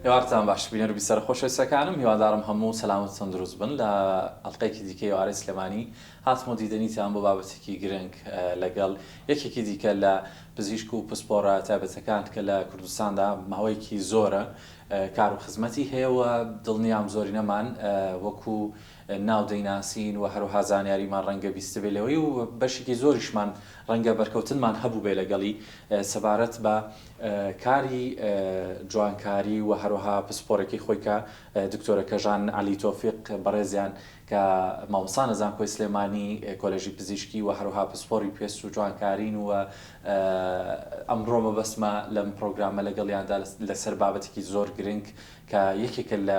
ئێوارتان باش بینەر و بیسەرە خۆشەویستەکانم، هیوادارم هەموو سەلامەت و تەندروست بن. لە ئەڵقەیەکی دیکەی ئێوارەی سلێمانی هاتمەوە دیدەنیتان بۆ بابەتێکی گرنگ لەگەڵ یەکێکی دیکە لە پزیشک و پسپۆڕە تایبەتەکان کە لە کوردستاندا ماوەیەکی زۆرە کار و خزمەتی هەیە و دڵنیام زۆرینەمان وەکو ناو دەیناسین و هەروەها زانیاریمان ڕەنگە بیستبێ لەوەی و بەشێکی زۆریشمان ڕەنگە بەرکەوتنمان هەبووبێ لەگەڵی سەبارەت بە کاری جوانکاری و هەروەها پسپۆرەکەی خۆی کە دکتۆرە کەژان عەلی تۆفیق بەڕێزیان کە مامۆستان لە زانکۆی سلێمانی کۆلێژی پزیشکی و هەروەها پسپۆری پێست و جوانکارین و ئەمڕۆ مەبەستمە لەم پرۆگرامە لەگەڵیاندا لەسەر بابەتێکی زۆر گرنگ کە یەکێکە لە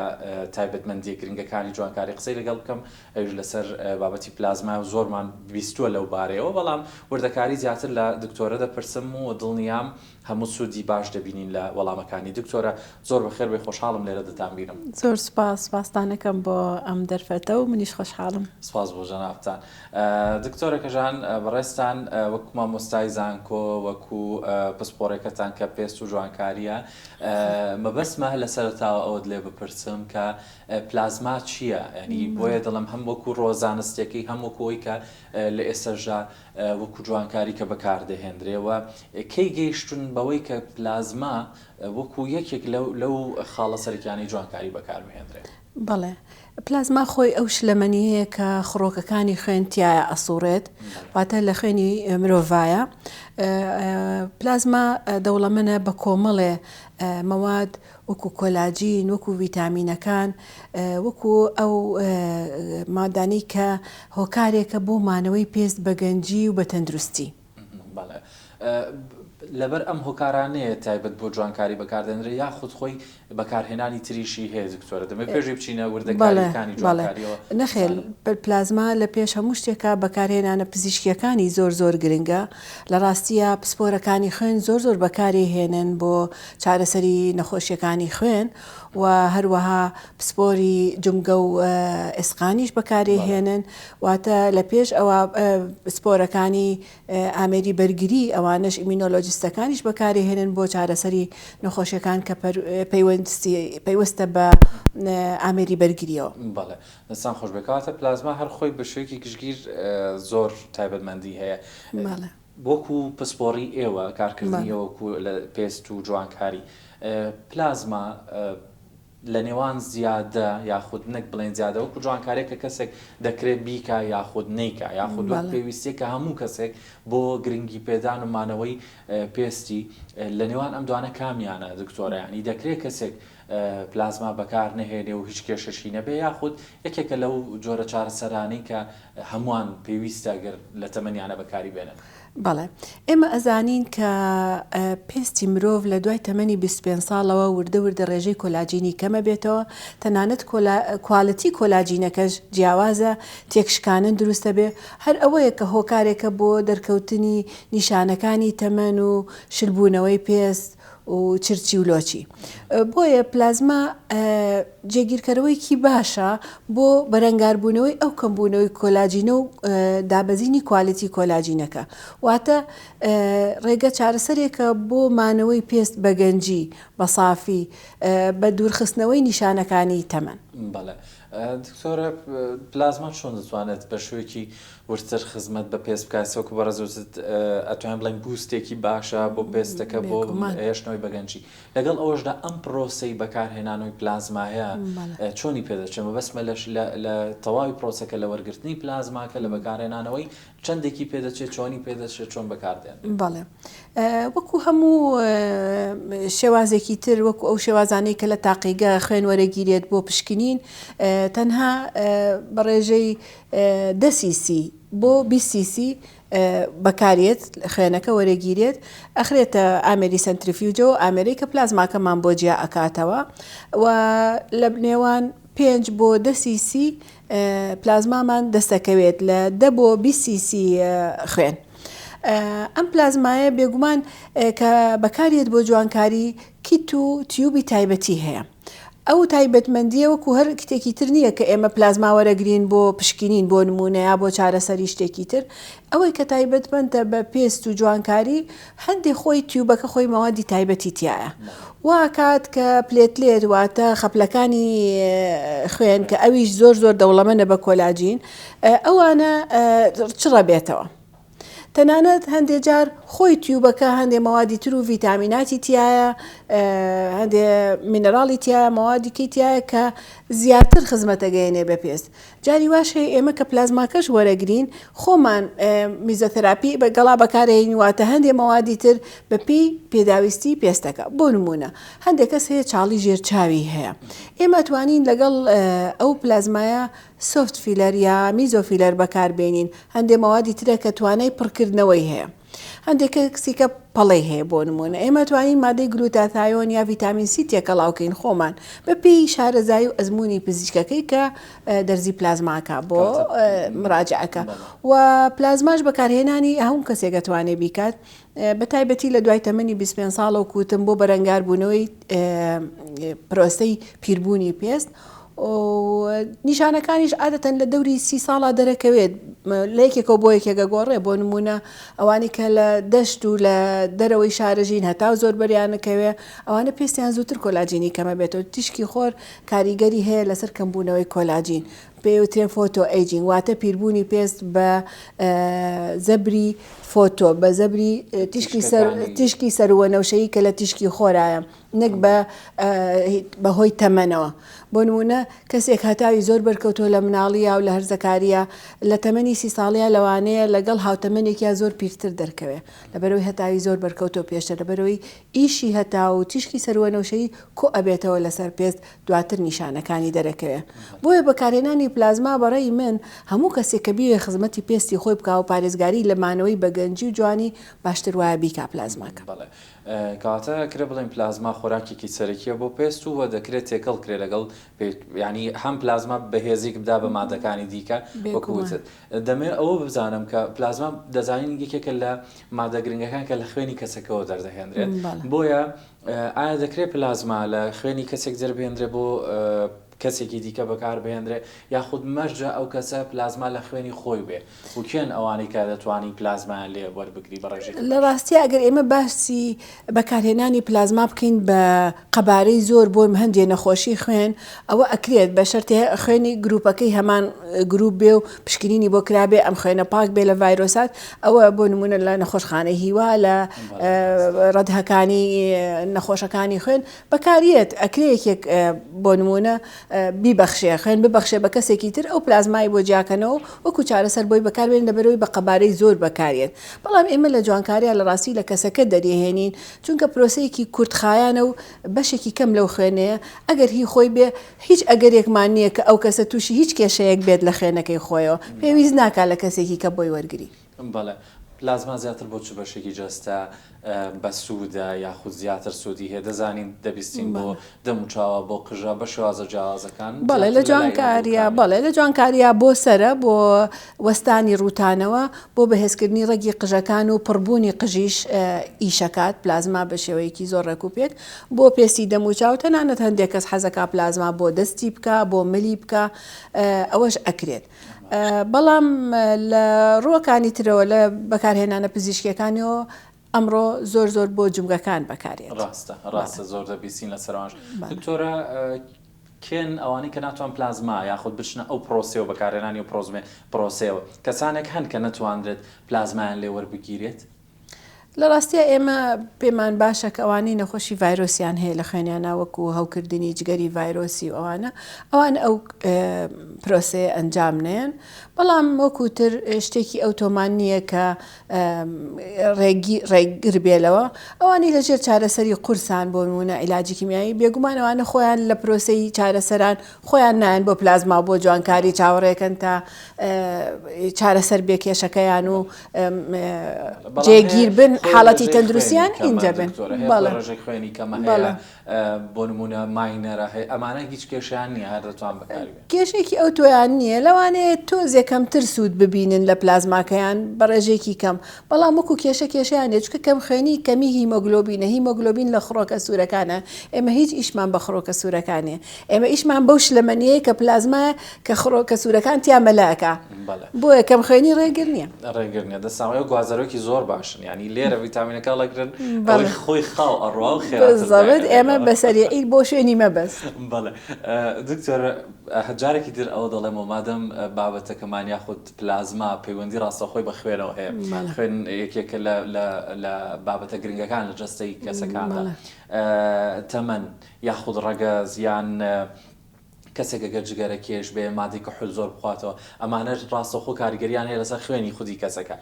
تایبەتمەندیە گرنگەکانی جوانکاری قسەی لەگەڵ بکەم ئەویش لەسەر بابەتی پلازمایە و زۆرمان بیستووە لەو بارەیەوە بەڵام وردەکاری زیاتر لە دکتۆرە دەپرسم و دڵنیام هەموو سوودی باش دەبینین لە وەڵامەکانی دکتۆرە زۆر بەخێر بێی خۆشحاڵم لێرە دەتانبینم. زۆر سوپاس سوپاستان ئەکەم بۆ ئەم دەرفەتە و منیش خۆشحاڵم. سوپاس بۆ جەنابتان. دکتۆرە کەژان بەڕێزتان وەکو مامۆستای زانکۆ وەکو پسپۆڕێکەتان کە پێست و جوانکاریە مەبەستمە لە سەرەتاوە ئەوەت لێ بپرسم کە پلازما چییە؟ یانی بۆیە دەڵێم هەم وەکو ڕۆ زانستیەکەی هەم وەکو ئەوەی کە لە ئێستاشدا وەکو جوانکاری کە بەکاردەهێندرێ و کەی گەیشتون بەوەی کە پلازما وەکو یەکێک لەو لەو خاڵە سەرەکیانەی جوانکاری بەکاربهێندرێ؟ بەڵێ. پلازما خۆی ئەو شلەمەنییەیە کە خڕۆکەکانی خوێن تیایا ئەسوڕێت، واتە لە خوێنی مرۆڤایە. پلازما دەوڵەمەنە بە کۆمەڵێ مەواد وەکو کۆلاجین، وەکو ڤیتامینەکان، وەکو ئەو مادانەی کە هۆکارێکە بۆ مانەوەی پێست بە گەنجی و بە تەندروستی. بەڵێ لەبەر ئەم هۆکارانەیە تایبەت بۆ جوانکاری بەکاردێنرێت یاخود خۆی بەکارهێنانی تریشی هەیە دکتۆرە دەمەوێت پێش ئەوەی بچینە وردەکارییەکانی جوانکاریەوە نەخێر پلازما لە پێش هەموو شتێکا بەکارهێنانە پزیشکیەکانی زۆر زۆر گرنگە لە ڕاستیە پسپۆرەکانی خوێن زۆر زۆر بەکاری هێنن بۆ چارەسەری نەخۆشیەکانی خوێن و هەروەها پسپۆری جومگە و ئێسقانیش بەکاری هێنن واتە لە پێش ئەوە پسپۆرەکانی ئامێری بەرگری ئەوانەش ئیمینۆلۆجیستەکانیش بەکاری هێنن بۆ چارەسەری نەخۆشیەکان کە پەیوەستە بە ئامێری بەرگریەوە. بەڵێ دەستان خۆش بێت کەواتە پلازما هەر خۆی بە شێوەیەکی گشتگیر زۆر تایبەتمەندی هەیە. بەڵێ. وەکو پسپۆڕی ئێوە کارکردنی ئێوە وەکو لە پێست و جوانکاری پلازما لە نێوان زیادە یاخود نەک بڵێن زیادە وەکو جوانکاریە کە کەسێک دەکرێت بیکا یاخود نەیکا یاخود وەک پێویستیە کە هەموو کەسێک بۆ گرنگی پێدان و مانەوەی پێستی لە نێوان ئەم دوانە کامیانە دکتۆرە یانی دەکرێت کەسێک پلازما بەکار نەهێنێ و هیچ کێشەشی نەبێ یاخود یەکێکە لەو جۆرە چارەسەرانەی کە هەمووان پێویستە گەر لە تەمەنیانە بەکاری بێنن. بەڵێ. ئێمە ئەزانین کە پێستی مرۆڤ لە دوای تەمەنی 25 ساڵەوە وردە وردە ڕێژەی کۆلاجینی کەمەبێتەوە، تەنانەت quality کۆلاجینەکەش جیاوازە، تێکشکانن دروستەبێ، هەر ئەوەیە کە هۆکارێکە بۆ دەرکەوتنی نیشانەکانی تەمەن و شلبوونەوەی پێست و چرچی و لۆچی. بۆیە پلازما جێگیرکەرەوەیەکی باشە بۆ بەرەنگاربوونەوەی ئەو کەمبوونەوەی کۆلاجینە و دابەزینی quality کۆلاجینەکە. واتە ڕێگە چارەسەرێکە بۆ مانەوەی پێست بە گەنجی، بە سافی، بە دوورخستنەوەی نیشانەکانی تەمەن. بەڵێ دکتۆرە پلازما چۆن دەتوانێت بە شێوەیەکی وردتر خزمەت بە پێست بکات وەکو بەڕێز وتت ئەتوانین بڵێین boost ێکی باشە بۆ پێستەکە بۆ هێشتنەوەی بە گەنجی لەگەڵ ئەوەشدا ئەم پرۆسەی بەکارهێنانەوەی پلازمایە چۆنی پێدەچێت مەبەستمە لە تەواوی پرۆسەکە لە وەرگرتنی پلازماکە لە بەکارهێنانەوەی چەندێکی پێدەچێت چۆنی پێدەچێت چۆن بەکاردێن؟ بەڵێ وەکو هەموو شێوازێکی تر وەکو ئەو شێوازانەی کە لە تاقیگە خوێن وەرەگیرێت بۆ پشکنین تەنها بە ڕێژەی دە سیسی بۆ 20 سیسی بەکارێت خوێنەکە وەرەگیرێت ئەخرێتە ئامێری centrifuge ەوە ئامێرەی کە پلازماکەمان بۆ جیا ئەکاتەوە و لە نێوان پێنج بۆ دە سیسی پلازمامان دەستەکەوێت لە دە بۆ 20 سیسی خوێن. ئەم پلازمایە بێگومان کە بەکاریێت بۆ جوانکاری kit و tube ی تایبەتی هەیە. ئەو تایبەتمەندییە وەکو هەر کتێکی تر نییە کە ئێمە پلازما وەرەگرین بۆ پشکنین بۆ نموونە یا بۆ چارەسەری شتێکی تر، ئەوەی کە تایبەتمەندە بە پێست و جوانکاری هەندێ خۆی tube ەکە خۆی مەوادی تایبەتی تیایە وا ئەکات کە platelet واتە خەپلەکانی خوێن کە ئەویش زۆر زۆر دەوڵەمەنە بە کۆلاجین ئەوانە چڕەبێتەوە. تەنانەت هەندێ جار خۆی tube ەکە هەندێ مەوادی تر و ڤیتامیناتی تیایە هەندێ مینەراڵی تیایە مەوادی کەی تیایە کە زیاتر خزمەتەگەیەنێ بە پێست جاری واش هەیە ئێمە کە پلازماکەش وەرەگرین خۆمان میزۆتەراپی بە گەڵا بەکارهێنین واتە هەندێ مەوادی تر بە پێی پێداویستی پێستەکە بۆ نمونە هەندێک کەس هەیە چاڵی ژێر چاوی هەیە ئێمە توانین لەگەڵ ئەو پلازمایە soft filler یا meso filler بەکاربێنین، هەندێ مەوادی ترە کە توانای پڕکردنەوەی هەیە. هەندێک کەسی کە پەڵەی هەیە بۆ نموونە ئێمە توانین مادەی گلوتاثایۆن یا ڤیتامین سی تێکەڵاوکەین خۆمان بە پێی شارەزایی و ئەزموونی پزیشکەکەی کە دەرزی پلازماکە بۆ مراجعەکە و پلازماش بەکارهێنانی هەموو کەسێک ئەتوانێ بیکات بە تایبەتی لە دوای تەمەنی 25 ساڵەوە کوتم بۆ بەرەنگاربوونەوەی پرۆسەی پیربوونی پێست نیشانەکانیش عادەتەن لە دەوری سی ساڵا دەرەکەوێت لە یەکێکەوە بۆ یەکێک ئەگۆڕێ بۆ نموونە ئەوانەی کە لە دەشت و لە دەرەوەی شارەژین هەتاو زۆر بەریانەکەوێ ئەوانە پێستیان زووتر کۆلاجینی کەمە بێتەوە تیشکی خۆر کاریگەری هەیە لەسەر کەمبوونەوەی کۆلاجین پێی وترێ photo aging واتە پیربوونی پێست بە زەبری photo بە زەبری تیشکی سەر تیشکی سەروەنەوشەیی کە لە تیشکی خۆرایە نەک بە بە هۆی تەمەنەوە. بۆ نموونە کەسێک هەتاوی زۆر بەرکەوتووە لە مناڵییا و لە هەرزەکارییا لە تەمەنی سی ساڵیا لەوانەیە لەگەڵ هاوتەمەنێکیا زۆر پیرتر دەرکەوێ لەبەرئەوەی هەتاوی زۆر بەرکەوتووە پێشتر لەبەرئەوەی ئیشی هەتاو و تیشکی سەروەنەوشەیی کۆ ئەبێتەوە لەسەر پێست دواتر نیشانەکانی دەرەکەوێ بۆیە بەکارهێنانی پلازما بە ڕەئی من هەموو کەسێک کە بیەوێ خزمەتی پێستی خۆی بکا و پارێزگاری لە مانەوەی بە گەنجی و جوانی باشتر وایە بیکا پلازماکە. بەڵێ کەواتە ئەکرێ بڵێین پلازما خۆراکێکی سەرەکیە بۆ پێست و دەکرێت تێکەڵ کرێ لەگەڵ یانی هەم پلازما بەهێزیک بدا بە مادەکانی دیکە وەکو وتت دەمەوێت ئەوە بزانم کە پلازما دەزانین یەکێکە لە مادە گرنگەکان کە لە خوێنی کەسەکەەوە دەردەهێنرێت بۆیە ئایا دەکرێت پلازما لە خوێنی کەسێک دەربهێنرێ بۆ کەسێکی دیکە بەکاربهێنرێ یاخود مەرجە ئەو کەسە پلازما لە خوێنی خۆی بێ و کێن ئەوانەی کە دەتوانی پلازمایان لێ وەربگری بە ڕێژەیەکی لە باش؟ ڕاستیا ئەگەر ئێمە باسی بەکارهێنانی پلازما بکەین بە قەبارەی زۆر بۆ هەندێ نەخۆشی خوێن ئەوە ئەکرێت بە شەرتێ خوێنی گروپەکەی هەمان گروپ بێ و پشکنینی بۆ کرابێ ئەم خوێنە پاک بێ لە ڤایرۆسات ئەوە بۆ نمونە لە نەخۆشخانەی هیوا لە ڕەدهەکانی نەخۆشەکانی خوێن بەکاریەت ئەکرێ یەکێک بۆ نموونە بیبەخشێ خوێن ببەخشێ بە کەسێکی تر ئەو پلازمای بۆ جیاکەنەوە وەکو چارەسەر بۆی بەکاربێنن لەبەرئەوەی بە قەبارەی زۆر بەکاریەت بەڵام ئێمە لە جوانکاریا لە ڕاستی لە کەسەکە دەریهێنین چونکە پرۆسەیەکی کورتخایانە و بەشێکی کەم لەو خوێنەیە ئەگەر هی خۆی بێ هیچ ئەگەرێکمان نییە کە ئەو کەسە تووشی هیچ کێشەیەک بێت لە خوێنەکەی خۆیەوە پێویست ناکا لە کەسێکی کە بۆی وەرگری. بەڵێ پلازما زیاتر بۆ چ بەشێکی جەستە بەسوودە یاخود زیاتر سوودی هەیە دەزانین دەبیستین بۆ دەم و چاوە بۆ قژە بە شێوازە جیاوازەکان بەڵێ لە زیاتر لە لای جوانکاریە ئەمڕۆکانە. بەڵێ لە جوانکاریە بۆ سەرە بۆ وەستانی ڕووتانەوە بۆ بەهێزکردنی ڕەگی قژەکان و پڕبوونی قژیش ئیشەکات پلازما بە شێوەیەکی زۆر ڕێکوپێک بۆ پێستی دەموچاو تەنانەت هەندێک کەس حەزەکا پلازما بۆ دەستی بکا بۆ ملی بکا ئەوەش ئەکرێت. بەڵام لە ڕووەکانی ترەوە لە بەکارهێنانە پزیشکیەکانیەوە ئەمڕۆ زۆر زۆر بۆ جومگەکان بەکارێت. ڕاستە ڕاستە زۆر دەبیستین لەسەر ئەوانش. دکتۆرە کێن ئەوانەی کە ناتوان پلازما یاخود بچنە ئەو پرۆسەیەوە بەکارهێنانی ئەو پرۆزمێ پرۆسەیەوە کەسانێک هەن کە نەتوانرێت پلازمایان لێ وەربگیرێت؟ لە ڕاستیا ئێمە پێمان باشە کە ئەوانەی نەخۆشی ڤایرۆسیان هەیە لە خوێنیانا وەکو هەوکردنی جگەری ڤایرۆسی و ئەوانە ئەوان ئەو پرۆسەیە ئەنجام نەیەن بەڵام وەکو تر شتێکی ئەو تۆمان نییە کە ڕێگی ڕێگر بێ لەوە ئەوانەی لەژێر چارەسەری قورسان بۆ نمونە عیلاجی کیمیایی بێگومان ئەوانە خۆیان لە پرۆسەی چارەسەران خۆیان نایەن بۆ پلازما و بۆ جوانکاری چاوەڕێکەن تا چارەسەر بێ کێشەکەیان و جێگیر بن حاڵەتی تەندروستیان ئینجا بن بەڵێ ڕێژەی خوێنی کەمە هەیە. بۆ نموونە minor ە هەیە ئەمانە هیچ کێشەیان نییە هەر دەتوان بەکاری بێنن. کێشەیەکی ئەوتۆیان نییە لەوانەیە تۆزێ کەمتر سوود ببینن لە پلازماکەیان بە ڕێژەیەکی کەم بەڵام وەکو کێشە کێشەیان نییە چونکە کەمخوێنی کەمی هیمۆگلۆبینە هیمۆگلۆبین لە خڕۆکە سوورەکانە ئێمە هیچ ئیشمان بە خڕۆکە سوورەکان نییە ئێمە ئیشمان بەو شلەمەنیەیە کە پلازمایە کە خڕۆکە سوورەکان تیا مەلە ئەکا بۆیە کەمخوێنی ڕێگر نییە. ڕێگر نییە دەستان ئەوە گوازەرۆکی زۆر باشن یانی لێرە ڤیتامینەکە هەڵەگرن ئەوەی خۆی خاو ئەڕوا و خێراتر بالضبط ئێمە بە سەریعی بۆ شوێنی مەبەست. بەڵێ دکتۆر جارێکی تر ئەوە دەڵێمەوە مادەم بابەتەکەمان یاخود پلازما پەیوەندی ڕاستەوخۆی بە خوێنەوە هەیە خوێن یەکێکە لە لە بابەتە گرنگەکان لە جەستەی کەسەکاندا تەمەن یاخود ڕەگەز یان کەسێک ئەگەر جگەرە کێش بێ مادەی کحول زۆر بخواتەوە ئەمانەش ڕاستەوخۆ کاریگەریان هەیە لەسەر خوێنی خودی کەسەکە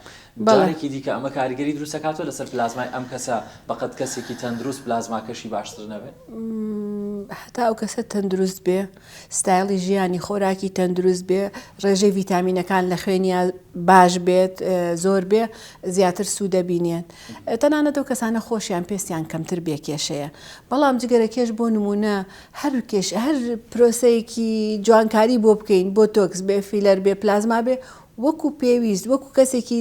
جارێکی دیکە ئەمە کاریگەری دروست دەکاتەوە لەسەر پلازمای ئەم کەسە بەقەد کەسێکی تەندروست پلازماکەشی باشتر نەبێت؟ هەتا ئەو کەسە تەندروست بێ ستایڵی ژیانی خۆراکی تەندروست بێ ڕێژەی ڤیتامینەکان لە خوێنیا باش بێت زۆر بێ زیاتر سوودەبینێت تەنانەت ئەو کەسانە خۆشیان پێستیان کەمتر بێ کێشەیە بەڵام جگەرەکێش بۆ نموونە هەر کێش هەر پرۆسەیەکی جوانکاری بۆ بکەین بۆتۆکس بێ فیلەر بێ پلازما بێ وەکو پێویست وەکو کەسێکی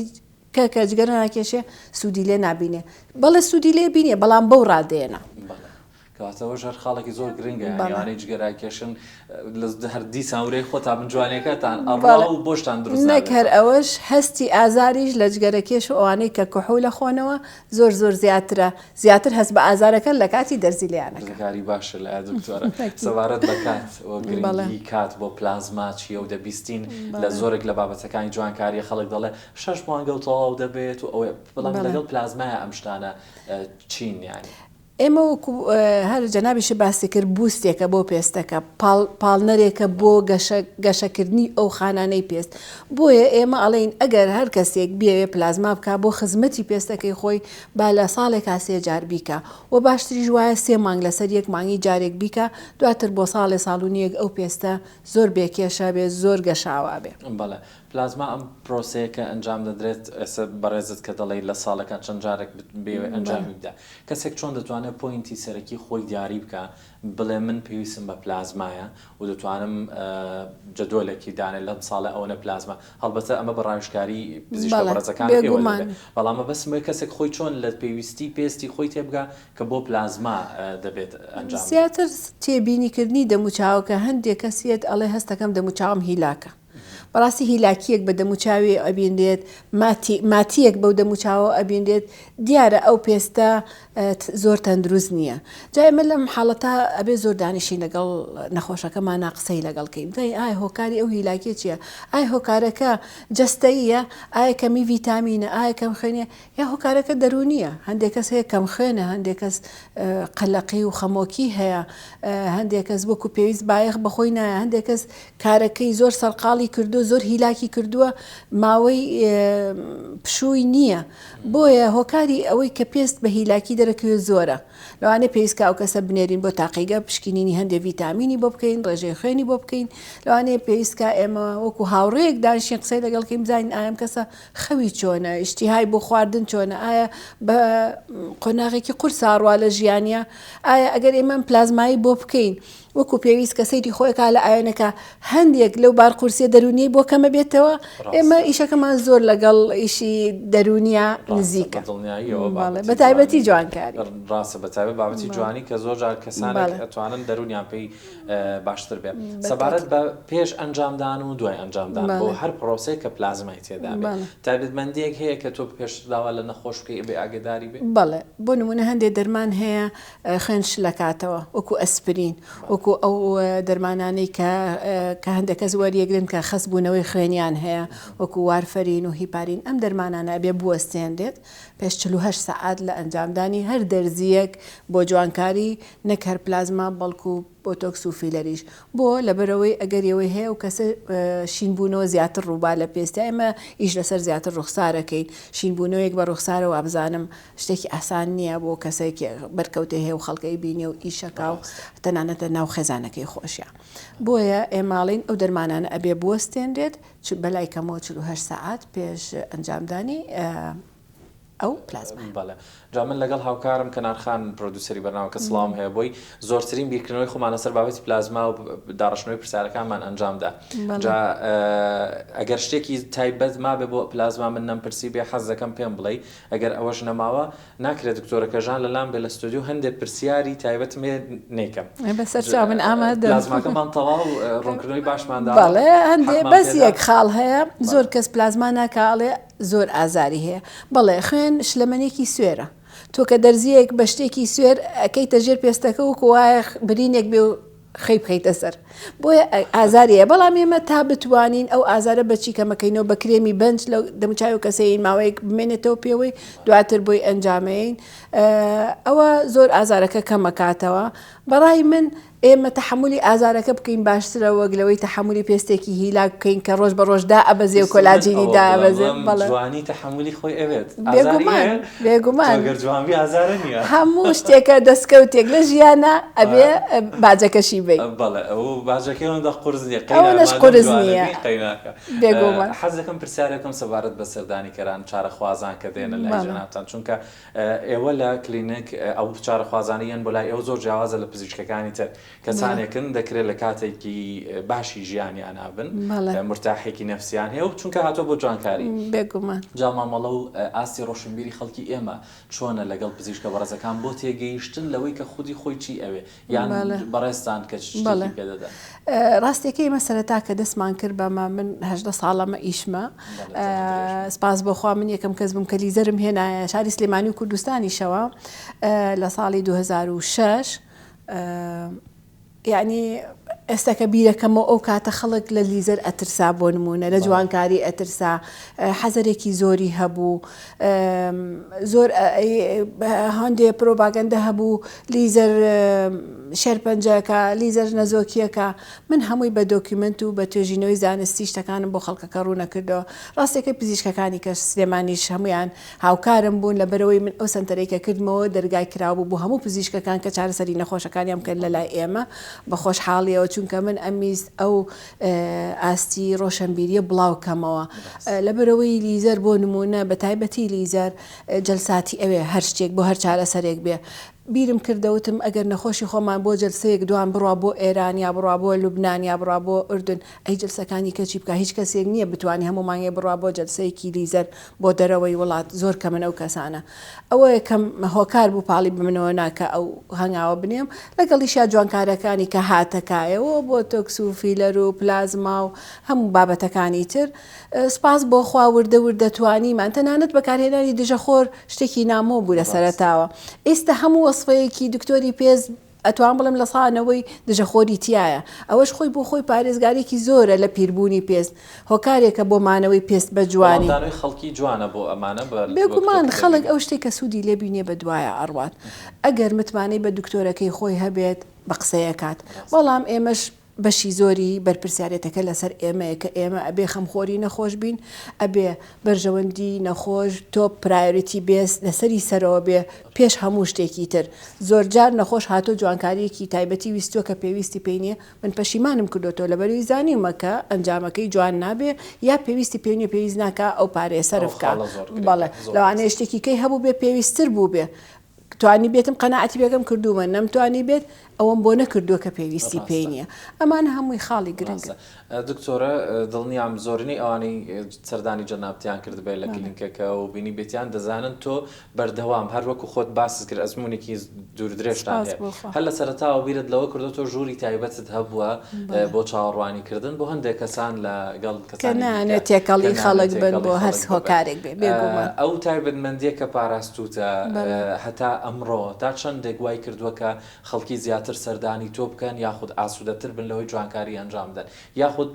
کە کە جگەرە ناکێشێ سوودی لێ نابینێ بەڵێ سوودی لێ بینێ بەڵام بەو ڕادەیە نا. بەڵێ کەواتە ئەوەش هەر خاڵێکی زۆر گرنگە یانی ئەوانەی جگەرە ئەکێشن لە هەر دیسان ورەی خۆتان بن جوانیەکەتان ئەڕوا و بۆشتان دروست نەک هەر ئەوەش هەستی ئازاریش لە جگەرەکێش و ئەوانەی کە کحول ئەخۆنەوە زۆر زۆر زیاترە زیاتر هەست بە ئازارەکەن لە کاتی دەرزی لێیانەکەن. وردەکاری باشە لایە دکتۆرە سەبارەت بە کات و گرنگی کات بۆ پلازما چییە و دەبیستین لە زۆرێک لە بابەتەکانی جوانکاریە خەڵک دەڵێ شەش مانگە و تەواو دەبێت و ئەوەیە بەڵام لەگەڵ پلازمایە ئەم شتانە چین یانی؟ ئێمە وەکو هەر جەنابیشت باسی کرد بوستێکە بۆ پێستەکە، پاڵ پاڵنەرێکە بۆ گەشە گەشەکردنی ئەو خانانەی پێست، بۆیە ئێمە ئەڵێین ئەگەر هەر کەسێک بیەوێ پلازما بکا بۆ خزمەتی پێستەکەی خۆی با لە ساڵێکا سێ جار بیکا و باشتریش وایە سێ مانگ لەسەر یەک مانگی جارێک بیکا دواتر بۆ ساڵێ ساڵ و نیوێک ئەو پێستە زۆر بێ کێشە بێ زۆر گەشاوە بێ. بەڵێ پلازما ئەم پرۆسەیە کە ئەنجام دەدرێت ئێستا بەڕێزت کە دەڵێی لە ساڵێکا چەند جارێک بیەوێ ئەنجامی بدا کەسێک چۆن دەتوانێت point ی سەرەکی خۆی دیاری بکا بڵێ من پێویستم بە پلازمایە و دەتوانم جەدۆلێکی دانێ لەم ساڵە ئەوەنە پلازما هەڵبەتە ئەمە بە ڕاوێژکاری پزیشکە بەڕێزەکان ئێوە دەبێت بەڵام مەبەستم ئەوەیە کەسێک خۆی چۆن لە پێویستی پێستی خۆی تێبگا کە بۆ پلازما دەبێت ئەنجام بدات. زیاتر تێبینیکردنی دەموچاوەکە هەندێک کەس یەت ئەڵێ هەستەکەم دەموچاوم هیلاکە بەڕاستی هیلاکییەک بە دەموچاوی ئەبینرێت، ماتی ماتییەک بەو دەموچاوەوە ئەبینرێت، دیارە ئەو پێستە زۆر تەندروست نییە. جا ئێمە لەم حاڵەتە ئەبێ زۆر دانیشین لەگەڵ نەخۆشەکەمانا قسەی لەگەڵ کەین بزانین ئایا هۆکاری ئەو هیلاکیە چییە؟ ئایا هۆکارەکە جەستەییە؟ ئایا کەمی ڤیتامینە؟ ئایا کەمخوێنیە؟ یا هۆکارەکە دەروونییە، هەندێک کەس هەیە کەمخوێنە، هەندێک کەس قەلەقی و خەمۆکی هەیە، هەندێک کەس وەکو پێویست بایەخ بەخۆی نایە، هەندێک کەس کارەکەی زۆر سەرقاڵی کردووە، زۆر هیلاکی کردووە، ماوەی پشووی نییە. بۆیە هۆکاری ئەوەی کە پێست بە هیلاکی دەرەکەوێت زۆرە. لەوانەیە پێویست کا ئەو کەسە بنێرین بۆ تاقیگە پشکنینی هەندێ ڤیتامینی بۆ بکەین، ڕێژەی خوێنی بۆ بکەین. لەوانەیە پێویست کا ئێمە وەکو هاوڕێیەک دانیشین قسەی لەگەڵ کەین بزانین ئایا ئەم کەسە خەوی چۆنە، ئیشتیهای بۆ خواردن چۆنە، ئایا بە قۆناغێکی قورسا ڕوا لە ژیانیا، ئایا ئەگەر ئێمە ئەم پلازمایەی بۆ بکەین وەکو پێویست کە سەیری خۆی کا لە ئاوێنەکە هەندێک لەو بارقورسیە دەروونیەی بۆ کەمە بێتەوە، ئێمە ئیشەکەمان زۆر لەگەڵ ئیشی دەروونیا نزیکە. بە تایبەتی جوانکاری. ڕاستە بە تایبەت بابەتی جوانی کە زۆر جار کەسانێک ئەتوانن دەروونیان پێی باشتر بێ سەبارەت بە پێش ئەنجامدان و دوای ئەنجامدان بۆ هەر پرۆسەیەک کە پلازمای تێدا بێ تایبەتمەندییەک هەیە کە تۆ پێشتر داوا لە نەخۆش بکەی بێ ئاگەداری بێ؟ بەڵێ بۆ نمونە هەندێ دەرمان هەیە خوێن شلەکاتەوە وەکو ئەسپرین وەکو ئەو دەرمانانەی کە کە هەندێک کەس وەریەگرن کە خەست بوونەوەی خوێنیان هەیە وەکو وارفەرین و هیپارین ئەم دەرمانانە ئەبێ بوەستێنرێت پێش 48 سەعات لە ئەنجامدانی هەر دەرزییەک بۆ جوانکاری نەک هەر پلازما بەڵکو بۆتۆکس و فیلەریش. بۆ؟ لەبەرئەوەی ئەگەری ئەوەی هەیە ئەو کەسە شینبوونەوە زیاتر ڕووبا لە پێستیا، ئێمە ئیش لەسەر زیاتر ڕوخسارەکەین، شینبوونەوەیەک بە ڕوخسارە وابزانم شتێکی ئاسان نییە بۆ کەسێک بەرکەوتەی هەیە و خەڵک ئەیبینێ و ئیشەکا و تەنانەت لە ناو خێزانەکەی خۆشیا. بۆیە ئێمە ئەڵێین ئەو دەرمانانە ئەبێ بوەستێنرێت بەلای کەمەوە 48 سەعات پێش ئەنجامدانی. ئەو پلازمایە. بەڵێ جا من لەگەڵ هاوکارم کەنار خان پرۆدوسەری بەرنامەکە سڵاوم هەیە بۆی زۆرترین بیرکردنەوەی خۆمان لەسەر بابەتی پلازما و داڕشتنەوەی پرسیارەکانمان ئەنجام دا جا ئەگەر شتێکی تایبەت مابێ بۆ پلازما من نەمپرسی بێ حەز دەکەم پێم بڵێی ئەگەر ئەوەش نەماوە ناکرێت دکتۆرە کەژان لەلام بێ لە ستۆدیۆ هەندێ پرسیاری تایبەتم هەیە نەیکەم. بەسەر چاو من ئامادەم. پلازماکەمان تەواو ڕوونکردنەوەی باشمان دا. بەڵێ هەندێ بەس یەک خاڵ هەیە زۆر کەس پلازما ناکا ئەڵێ زۆر ئازاری هەیە بەڵێ خوێن شلەمەنیەکی سوێرە تۆ کە دەرزیەک بە شتێکی سوێر ئەکەیتە ژێر پێستەکە وەکو وایە برینێک بێ و خەی بخەیتە سەر بۆیە ئازاری هەیە بەڵام ئێمە تا بتوانین ئەو ئازارە بەچی کەمەکەینەوە بە کرێمی بەنج لە دەموچاوی کەسەین ماوەیەک بمێنێتەوە پێوەی دواتر بۆی ئەنجامەین ئەوە زۆر ئازارەکە کەمەکاتەوە بەڕای من ئێمە تەحەمولی ئازارەکە بکەین باشترە وەک لەوەی تەحەمولی پێستێکی هیلاک بکەین کە ڕۆژ بە ڕۆژ دائەبەزێ و ویستم من کۆلاجینی ئەوە بڵێم دائەبەزێ بڵێم بەڵێ. جوانی تەحەمولی خۆی ئەوێت ئازاری بێگومان هەیە تۆ بێگومان گەر جوان بی ئازارە نییە. هەموو شتێکە دەستکەوتێک لە ژیانا ئەبێ باجەکەشی بەی. بەڵێ ئەو باجەکەی ئەوەندە قورس نییە قەینا ئەوەنەش مادەم قورس جوانە نییە بی قەیناکە. بێگومان. حەز دەکەم پرسیارێک بکەم سەبارەت بە سەردانیکەران چارەخوازان کە دێنە لای بەڵێ. جەنابتان چونکە ئێوە لە کلینک ئەو چارەخوازانەی یەن بۆ لای ئێوە زۆر جیاوازە لە پزیشکەکانی تر کەسانێکن دەکرێت لە کاتێکی باشی ژیانیانا بن مورتاحێکی نەفسیان هەیە و چونکە هاتووە بۆ جوانکاری. بێگومان. جا مامەڵە و ئاستی ڕۆشنبیری خەڵکی ئێمە چۆنە لەگەڵ پزیشکە بەڕێزەکان بۆ تێگەیشتن لەوەی کە خودی خۆی چی ئەوێ یان بەڕێزتان کە چ شتێکی پێ دەدەن؟ ڕاستیەکەی ئێمە سەرەتا کە دەستمان کرد بەمە من 18 ساڵەمە ئیشمە سپاس بۆ خوا من یەکەم کەس بووم کە لیزەرم هێنایە شاری سلێمانی و کوردستانیشەوە لە ساڵی 2006 یعنی ئێستا کە بیرەکەمەوە ئەو کاتە خەڵک لە لیزەر ئەترسا بۆ نمونە لە جوانکاری ئەترسا حەزەرێکی زۆری هەبوو زۆر هەندێ پرۆباگەندە هەبوو لیزەر شێرپەنجەکە لیزەر نەزۆکیەکە من هەمووی بە دۆکیومنت و بە توێژینەوەی زانستی شتەکانم بۆ خەڵکەکە ڕوونەکردەوە ڕاستەکەی پزیشکەکانی کە سلێمانیش هەمویان هاوکارم بوون لەبەرئەوەی من ئەو سەنتەرەی کە کردمەوە دەرگای کراوە بوو بۆ هەموو پزیشکەکان کە چارەسەری نەخۆشەکانیان بکەن لەلای ئێمە بە خۆشحاڵیەوە چونکە من ئەمویست ئەو ئاستی ڕۆشەنبیریە بڵاو کەمەوە لەبەرئەوەی لیزەر بۆ نمونە بە تایبەتی لیزەر جەلساتی ئەوێ هەر شتێک بۆ هەر چارەسەرێک بێ بیرم کردە وتم ئەگەر نەخۆشی خۆمان بۆ جەلسەیەک دوان بڕوا بۆ ئێران یا بڕوا بۆ لوبنان یا بڕوا بۆ ئوردن ئەی جەلسەکانی کە چی بکا هیچ کەسێک نیە بتوانێ هەموو مانگێ بڕوا بۆ جەلسەیەکی لیزەر بۆ دەرەوەی وڵات زۆر کەمن ئەو کەسانە ئەوە یەکەم هۆکار بوو پاڵی بە منەوە نا کە ئەو هەنگاوە بنێم لەگەڵیشیا جوانکارەکانی کە هاتە کایەوە بۆتۆکس و فیلەر و پلازما و هەموو بابەتەکانی تر سوپاس بۆ خوا وردە وردە توانیمان تەنانەت بەکارهێنانی دژەخۆر شتێکی نامۆ بوو لە سەرەتاوە ئیستا هەموو وەسفەیەکی دکتۆری پێست ئەتوانم بڵێم لە سا نەوەی دژەخۆری تیایە ئەوەش خۆی بۆ خۆی پارێزگارێکی زۆرە لە پیربوونی پێست هۆکارێکە بۆ مانەوەی پێست بە جوانی. وەڵامدانەوەی خەڵکی جوانە بۆ ئەمانە بە وەک تۆ بێگومان کە خەڵک دەبینی. ئەو شتەی کە سوودی لێ بینێ بە دوایا ئەڕوات ئەگەر متمانەی بە دکتۆرەکەی خۆی هەبێت بە قسەیەکات ڕاستە. بەڵام ئێمەش بەشی زۆری بەرپرسیارێتەکە لەسەر ئێمەیە کە ئێمە ئەبێ خەمخۆری نەخۆش بین، ئەبێ بەرژەوەندی نەخۆش top priority بێ لەسەری سەرەوە بێ پێش هەموو شتێکی تر. زۆرجار نەخۆش هاتووە جوانکارییەکی تایبەتی ویستووە کە پێویستی پێی نییە، من پەشیمانم کردۆتەوە لەبەرئەوەی زانیومە کە ئەنجامەکەی جوان نابێ یا پێویستی پێی نییە پێویست ناکا ئەو پارەیە ئەو سەرف کا. خاڵە زۆر گرنگە، بەڵێ زۆر لەوانەیە ڕاستە. شتێکی کەی هەبووبێ پێویستتر بووبێ توانیبێتم قەناعەتی پێکەم کردوومە نەمتوانیبێت ئەوەم بۆ نەکردووە کە پێویستی پێی ڕاستە. نییە ئەمانە هەمووی خاڵی گرنگن. ڕاستە دکتۆرە دڵنیام زۆرینەی ئەوانەی سەردانی جەنابتیان کردبێت لە بەڵێ. کلینکەکە و بینیبێتیان دەزانن تۆ بەردەوام هەر وەکو خۆت باست کرد ئەزموونێکی دوورودرێژتان سپاس هەیە بۆ خوا. هەر لە سەرەتاوە بیرت لەوە کردۆتەوە ژووری تایبەتت هەبووە بەڵێ. بۆ چاوەڕوانی کردن بۆ هەندێک کەسان لە گەڵ کە کەسانی دیکە نایانەوێت کە تێکەڵی نایانەوێت خەڵک بن تێکەڵی بۆ هەر خەڵک ببن هۆکارێک بێ بێگومان. ئەو تایبەتمەندیە کە پاراستووتە بەڵێ. هەتا ئەمڕۆ تا چەندێک وای کردووە کە خەڵکی زیاتر سەردانی تۆ بکەن یاخود ئاسوودەتر بن لەوەی جوانکاری ئەنجام بدەن یاخود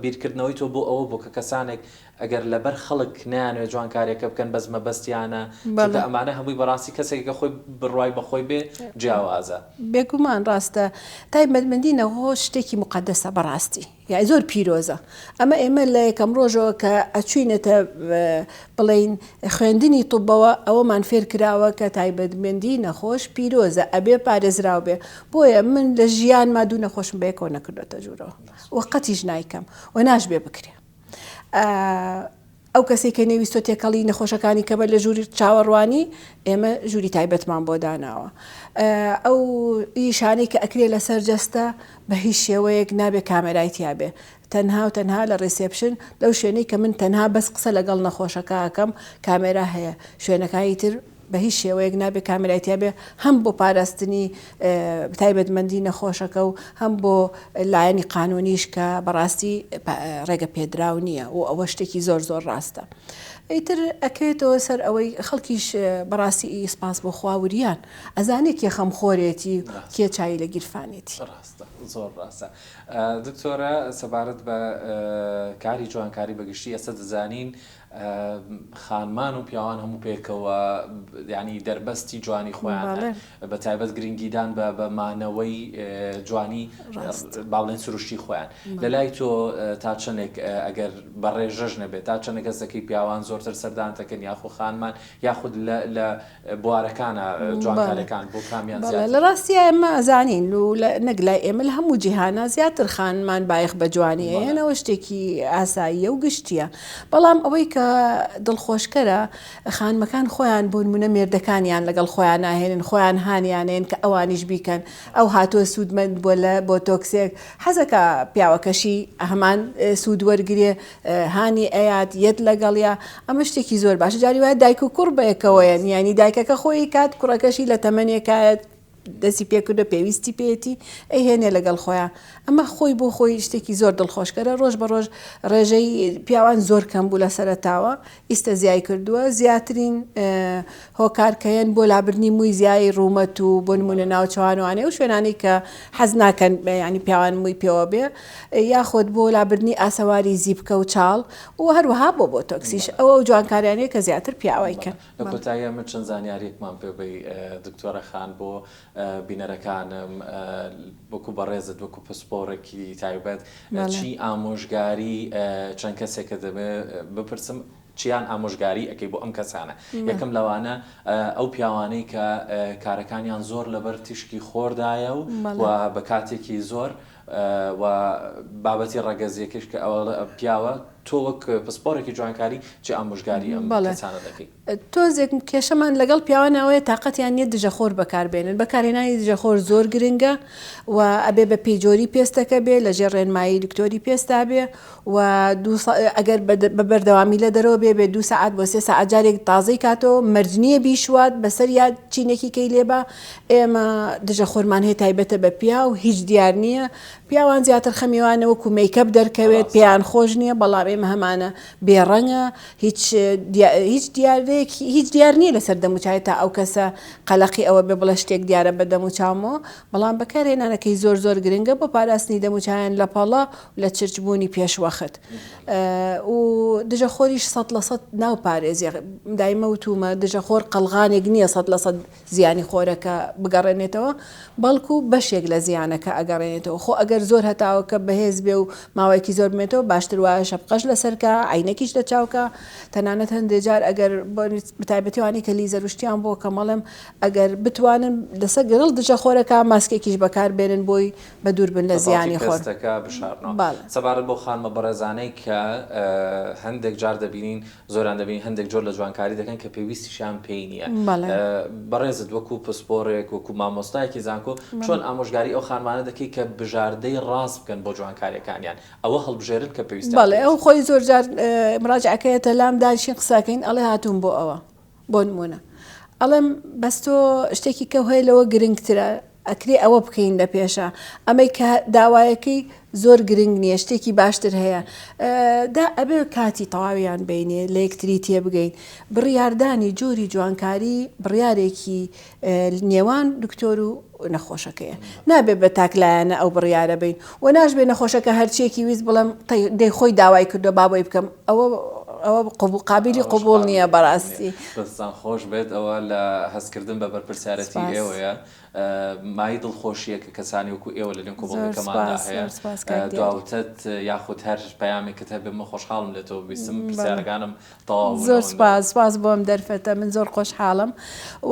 بیرکردنەوەی تۆ بۆ ئەوە بوو کە کەسانێک ئەگەر لەبەر خەڵک نەیانەوێت جوانکاریەکە بکەن بەس مەبەستیانە چونکە بەڵێ. ئەمانە هەمووی بەڕاستی کەسێک کە خۆی بڕوای بەخۆی بێ جیاوازە. بێگومان ڕاستە تایبەتمەندی نەخۆش شتێکی موقەدەسە بەڕاستی یانی زۆر پیرۆزە ئەمە ئێمە لە یەکەم ڕۆژەوە کە ئەچوینەتە بڵێین خوێندنی طبەوە ئەوەمان فێر کراوە کە تایبەتمەندی نەخۆش پیرۆزە ئەبێ پارێزراو بێ بۆیە من لە ژیانما دوو نەخۆشم بەیەکەوە نەکردۆتە ژوورەوە و قەتیش نایکەم و ناشبێ بکرێ. ئەو کەسەی کە نەیویستوە تێکەڵی نەخۆشەکانی کە بە لە ژووری چاوەڕوانی ئێمە ژووری تایبەتمان بۆ داناوە. ئەو ئیشانەی کە ئەکرێ لەسەر جەستە بە هیچ شێوەیەک نابێ کامێرای تیا بێ. تەنها و تەنها لە reception لەو شوێنەی کە من تەنها بەس قسە لەگەڵ نەخۆشەکە ئەکەم کامێرا هەیە. شوێنەکانی تر بە هیچ شێوەیەک نابێ کامێرای تیا بێ هەم بۆ پاراستنی تایبەتمەندی نەخۆشەکە و هەم بۆ لایەنی قانونیش کە بەڕاستی ڕێگە پێدراو نییە و ئەوە شتێکی زۆر زۆر ڕاستە. ئیتر ئەکەوێتەوە سەر ئەوەی خەڵکیش بەڕاستی سپاس بۆ خوا وریان ئەزانێ کێ خەمخۆرێتی و کێ چاوی لە گیرفانێتی. ڕاستە زۆر ڕاستە دکتۆرە سەبارەت بە کاری جوانکاری بەگشتی ئێستا دەزانین خانمان و پیاوان هەموو پێکەوە یانی دەربەستی جوانی خۆیان هەن بە تایبەت گرنگیدان بە بە مانەوەی جوانی با بڵێن سروشتی خۆیان لە لای تۆ تا چەندێک ئەگەر بە ڕێژەش نەبێت تا چەندێک کەسەکەی پیاوان زۆرتر سەردان دەکەن یاخۆ خانمان یاخود لە لە بوارەکانە جوانکاریەکان بۆ کامیان زیاتر؟ لە ڕاستیا ئێمە ئەزانین و نەک لای ئێمە لە هەموو جیهانا زیاتر خانمان بایەخ بە جوانی ئەیەن ئەوە شتێکی ئاساییە و گشتیە بەڵام ئەوەی کە دڵخۆشکەرە خانمەکان خۆیان بۆ نمونە مێردەکانیان لەگەڵ خۆیان ناهێنن خۆیان هانیانێن کە ئەوانیش بیکەن ئەو هاتووە سوودمەند بووە لە بۆتۆکسێک حەزەکا پیاوەکەشی هەمان سوود وەرگرێ هانی ئەیات یەت لەگەڵیا ئەمە شتێکی زۆر باشە جاری وایە دایک و کوڕ بەیەکەوەیەن یانی دایکەکە خۆی کات کوڕەکەشی لە تەمەنێکایە دەستی پێکردو پێویستی پێیەتی ئەیهێنێ لەگەڵ خۆیان ئەمە خۆی بۆ خۆی شتێکی زۆر دڵخۆشکەرە ڕۆژ بە ڕۆژ ڕێژەی پیاوان زۆر کەم بوو لە سەرەتاوە ئیستە زیای کردووە زیاترین هۆکار کە یەن بۆ لابردنی مووی زیای ڕوومەت و بۆ نموونە ناوچەوان وانەیە و شوێنانەی کە حەز ناکەن یانی پیاوان مووی پێوە بێ یاخود بۆ لابردنی ئاسەواری زیپکە و چاڵ و هەروەها بۆ بۆتۆکسیش ئەوە ئەو جوانکاریانەیە کە زیاتر پیاوای کەن. لە کۆتاییا من چەند زانیاریەکمان پێ بەی دکتۆرە خان بۆ بینەرەکانم وەکو بەڕێزت وەکو پسپۆڕێکی تایبەت چی ئامۆژگاری چەند کەسێکە دەبێ بپرسم چیان ئامۆژگاری ئەکەی بۆ ئەم کەسانە یەکەم لەوانە ئەو پیاوانەی کە کارەکانیان زۆر لەبەر تیشکی خۆردایە و و بە کاتێکی زۆر و بابەتی ڕەگەزیەکەش کە ئەوە پیاوە تۆ وەک پسپۆڕێکی جوانکاری چی ئامۆژگاری ئەم کەسانە دەکەی؟ تۆزێک کێشەمان لەگەڵ پیاوان ئەوەیە تاقەتیان نیە دژەخۆر بەکار بێنن، بەکارهێنانی دژەخۆر زۆر گرنگە و ئەبێ بە پێی جۆری پێستەکە بێ لەژێر ڕێنمایی دکتۆری پێستا بێ و ئەگەر بە بەردەوامی لە دەرەوە بێ بێ دوو سەعات بۆ سێ سەعات جارێک تازەی کاتەوە مەرج نییە بیشوات بەسەر یا چینێکی کەی لێبا ئێمە دژەخۆرمان هەیە تایبەتە بە پیاو هیچ دیار نییە پیاوان زیاتر خەمیوانە وەکو مەیکەپ دەرکەوێت پێیان خۆش نییە بەڵام ئێمە هەمانە بێڕەنگە هیچ هیچ دیاردەیەکی هیچ دیار نییە لەسەر دەموچاوی تا ئەو کەسە قەلەقی ئەوە بێ بڵێ شتێک دیارە بە دەموچاومەوە بەڵام بەکارهێنانەکەی زۆر زۆر گرنگە بۆ پاراستنی دەموچاویان لە پەڵە و لە چرچبوونی پێشوەخت و دژەخۆریش 100% ناوپارێزی دایمە وتومە دژەخۆر قەڵغانێک نییە 100% زیانی خۆرەکە بگەڕێنێتەوە، بەڵکو بەشێک لە زیانەکە ئەگەڕێنێتەوە، خۆ ئەگەر زۆر هەتاوەکە بەهێز بێ و ماوەیەکی زۆر بمێنێتەوە باشتر وایە شەپقەش لەسەر کا، عەینەکیش لە چاو کا، تەنانەت هەندێ جار ئەگەر بەتایبەتی ئەوانەی کە لیزەر و شتیان بۆ کەمەڵێم ئەگەر بتوانن لەسەر گەڵ دژە خۆرەکە ماسکێکیش بەکار بێنن بۆی بە دوور بن لە زیانی خۆر. پێستەکە بشارنەوە. سەبارەت بەو خانمە بەڕێزانەی کە هەندێک جار دەبینین زۆریان دەبینین هەندێک جۆر لە جوانکاری دەکەن کە پێویستیشیان پێی نییە. بەڕێزت وەکو پسپۆڕێک، وەکو مامۆستایەکی زانکۆ چۆن ئامۆژگاری ئەو خانمانە دەکەی کە بژاردەی ڕاست بکەن بۆ جوانکارییەکانیان، ئەوە هەڵبژێرن کە پێویستیان بەڵێ ئەو خۆی زۆر جار مراجعەکە یەتە لام دانیشین قسەکەین ئەڵێ هاتووم بۆ ئەوە بۆ نموونە ئەڵێم بەس تۆ شتێکی کەو هەیە لەوە گرنگترە ئەکرێ ئەوە بکەین لە پێشا ئەمەی کە داوایەکەی زۆر گرنگ نییە شتێکی باشتر هەیە دا ئەبێ کاتی تەواویان بینێ لە یەکتری تێبگەین بڕیاردانی جۆری جوانکاری بڕیارێکی نێوان دکتۆر و نەخۆشەکەیە نابێ بە تاکلایەنە ئەو بڕیارە بین و ناشبێ نەخۆشەکە هەرچیەکی ویست بڵێم دەی خۆی داوای کردو بابۆی بکەم ئەوە ئەوە قابلی قبوڵ نییە بەڕاستی. دەستتان خۆش بێت ئەوە لە هەستکردن بە بەرپرسیارەتی ئێوەیە. مایەی دڵخۆشییە کە کەسانی وەکو ئێوە لە نێو کۆمەڵگەکەماندا هەیە. دواوتەت یاخود هەر پەیامێکت هەبێ من خۆشحاڵم لێ تۆ ببیستم پرسیارەکانم تەواو بوون. زۆر سوپاس سوپاس بۆ ئەم دەرفەتە من زۆر خۆشحاڵم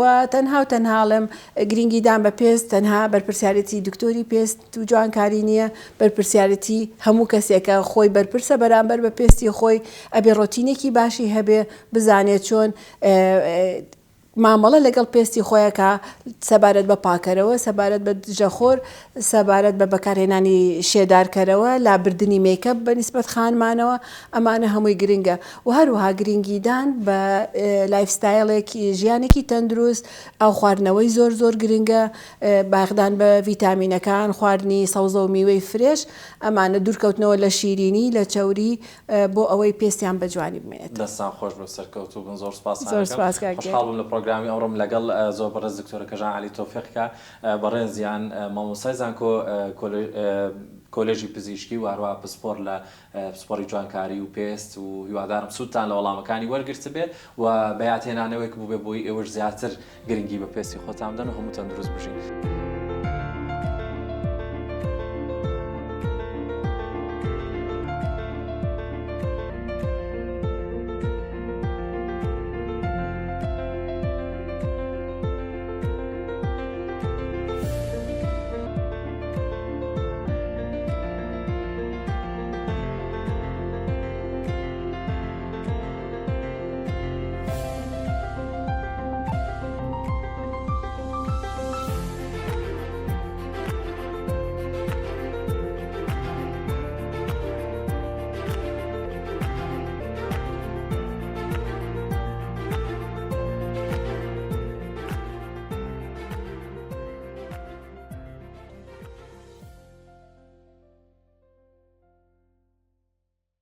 و تەنها و تەنها ئەڵێم گرینگیدان بە پێست تەنها بەرپرسیارێتی دکتۆری پێست و جوانکاری نییە بەرپرسیارێتی هەموو کەسێکە خۆی بەرپرسە بەرامبەر بە پێستی خۆی ئەبێ ڕۆتینێکی باشی هەبێ بزانێت چۆن مامەڵە لەگەڵ پێستی خۆی ئەکا سەبارەت بە پاکەرەوە، سەبارەت بە دژەخۆر، سەبارەت بە بەکارهێنانی شێدارکەرەوە، لابردنی مەیکەپ بە نیسبەت خانمانەوە، ئەمانە هەمووی گرنگە و هەروەها گرنگیدان بە lifestyle ێک ژیانێکی تەندروست، ئاو خواردنەوەی زۆر زۆر گرنگە، بایەخدان بە ڤیتامینەکان، خواردنی سەوزە و میوەی fresh، ئەمانە دوورکەوتنەوە لە شیرینی، لە چەوری، بۆ ئەوەی پێستیان بە جوانی بمێنێتەوە. دەستان خۆش بێ و سەرکەوتوو بن زۆر سوپاستان زۆر ئەکەم سوپاس کاک خۆشحاڵ دیاری. بووم لە پڕۆگرامی ئەمڕۆم لەگەڵ زۆر بەڕێز دکتۆرە کەژان عەلی تۆفیق کە بەڕێزیان مامۆستای زانکۆ کۆلێژی پزیشکی و هەروەها پسپۆڕ لە پسپۆڕی جوانکاری و پێست و هیوادارم سوودتان لە وەڵامەکانی وەرگرتبێ و بە یادهێنانەوەیەک بووبێ بۆی ئێوەش زیاتر گرنگی بە پێستی خۆتان بدەن و هەموو تەندروست بژین.